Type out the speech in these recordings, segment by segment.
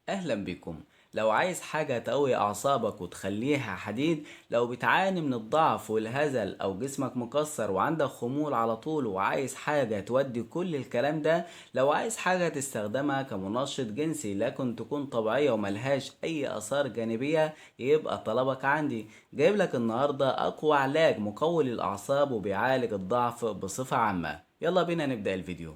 اهلا بكم. لو عايز حاجة تقوي اعصابك وتخليها حديد، لو بتعاني من الضعف والهزل او جسمك مكسر وعندك خمول على طول وعايز حاجة تودي كل الكلام ده، لو عايز حاجة تستخدمها كمنشط جنسي لكن تكون طبيعية وملهاش اي اثار جانبية، يبقى طلبك عندي. جايب لك النهاردة اقوى علاج مقوي للاعصاب وبيعالج الضعف بصفة عامة. يلا بينا نبدأ الفيديو.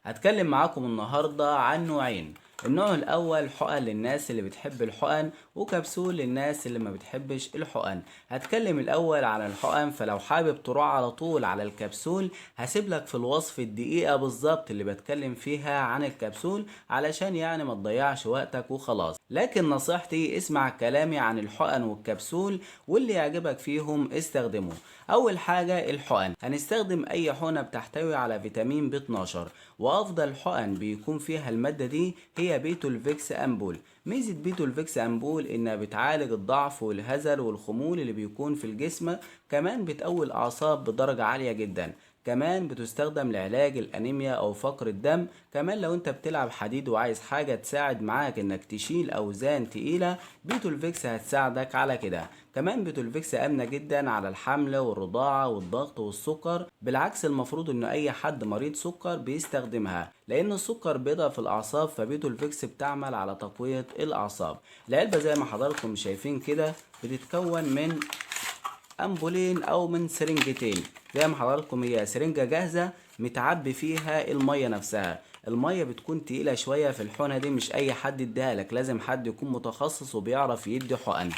هتكلم معاكم النهاردة عن نوعين. النوع الاول حقن للناس اللي بتحب الحقن، وكبسول للناس اللي ما بتحبش الحقن. هتكلم الاول عن الحقن، فلو حابب تروح على طول على الكبسول هسيب لك في الوصف الدقيقة بالظبط اللي بتكلم فيها عن الكبسول علشان ما تضيعش وقتك وخلاص. لكن نصيحتي اسمع كلامي عن الحقن والكبسول، واللي يعجبك فيهم استخدمه. اول حاجة الحقن، هنستخدم اي حقنة بتحتوي على فيتامين بي 12، وافضل حقن بيكون فيها المادة دي هي بيتولفيكس امبول. ميزة بيتولفيكس امبول انها بتعالج الضعف والهزل والخمول اللي بيكون في الجسم، كمان بتقوي الاعصاب بدرجة عالية جدا، كمان بتستخدم لعلاج الانيميا او فقر الدم. كمان لو انت بتلعب حديد وعايز حاجة تساعد معاك انك تشيل اوزان تقيلة، بيتولفيكس هتساعدك على كده. كمان بيتولفيكس امنة جدا على الحمل والرضاعة والضغط والسكر، بالعكس المفروض ان اي حد مريض سكر بيستخدمها لان السكر بيضعف الاعصاب، فبيتولفيكس بتعمل على تقوية الاعصاب. العلبة زي ما حضراتكم شايفين كده بتتكون من امبولين او من سرنجتين، زي ما حضراتكم هي سرنجة جاهزة متعبي فيها المية نفسها. المية بتكون تقيلة شوية في الحقنة دي، مش اي حد يديها لك، لازم حد يكون متخصص وبيعرف يدي حقن.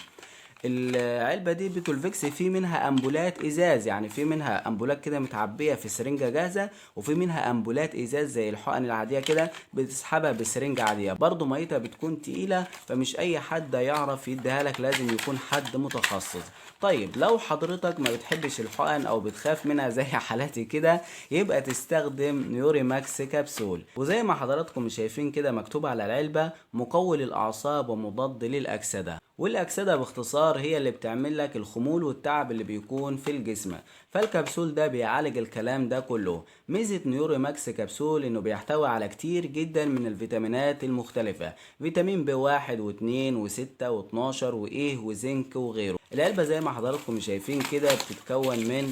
العلبة دي بيتولفيكس في منها امبولات ازاز، يعني في منها امبولات كده متعبية في سرنجة جاهزة، وفي منها امبولات ازاز زي الحقن العادية كده بتسحبها بسرنجة عادية، برضو ميتها بتكون تقيلة فمش اي حد يعرف يديها لك، لازم يكون حد متخصص. طيب لو حضرتك ما بتحبش الحقن او بتخاف منها زي حالاتي كده، يبقى تستخدم نيوري ماكس كبسول. وزي ما حضراتكم شايفين كده مكتوب على العلبة مقوي للاعصاب ومضاد للاكسدة، والاكسدة باختصار هي اللي بتعمل لك الخمول والتعب اللي بيكون في الجسم، فالكبسول ده بيعالج الكلام ده كله. ميزة نيوري ماكس كبسول انه بيحتوي على كتير جدا من الفيتامينات المختلفة، فيتامين بي 1 واتنين وستة واتناشر وايه وزنك وغيره. العلبة زي ما حضراتكم شايفين كده بتتكون من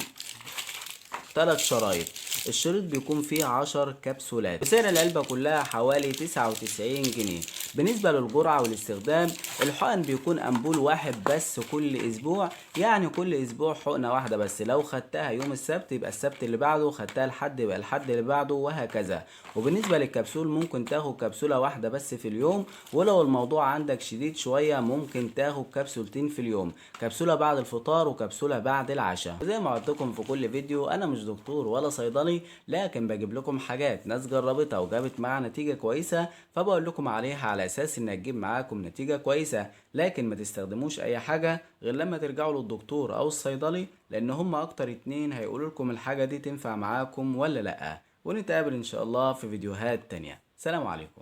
3 شرايط، الشريط بيكون فيه 10 كبسولات، وسعر العلبة كلها حوالي 99 جنيه. بالنسبة للجرعة والاستخدام، الحقن بيكون أمبول واحد بس كل أسبوع، يعني كل أسبوع حقنة واحدة بس، لو خدتها يوم السبت يبقى السبت اللي بعده، خدتها الحد يبقى الحد اللي بعده، وهكذا. وبالنسبة للكبسول ممكن تاخد كبسولة واحدة بس في اليوم، ولو الموضوع عندك شديد شوية ممكن تاخد كبسولتين في اليوم، كبسولة بعد الفطار وكبسولة بعد العشاء. وزي ما قلت لكم في كل فيديو، أنا مش دكتور ولا صيدلي، لكن بجيب لكم حاجات ناس جربتها وجابت معاها نتيجة كويسة، فبقول لكم عليها على اساس انها تجيب معاكم نتيجة كويسة. لكن ما تستخدموش اي حاجة غير لما ترجعوا للدكتور او الصيدلي، لان هم اكتر اتنين هيقولوا لكم الحاجة دي تنفع معاكم ولا لأ. ونتقابل ان شاء الله في فيديوهات تانية. سلام عليكم.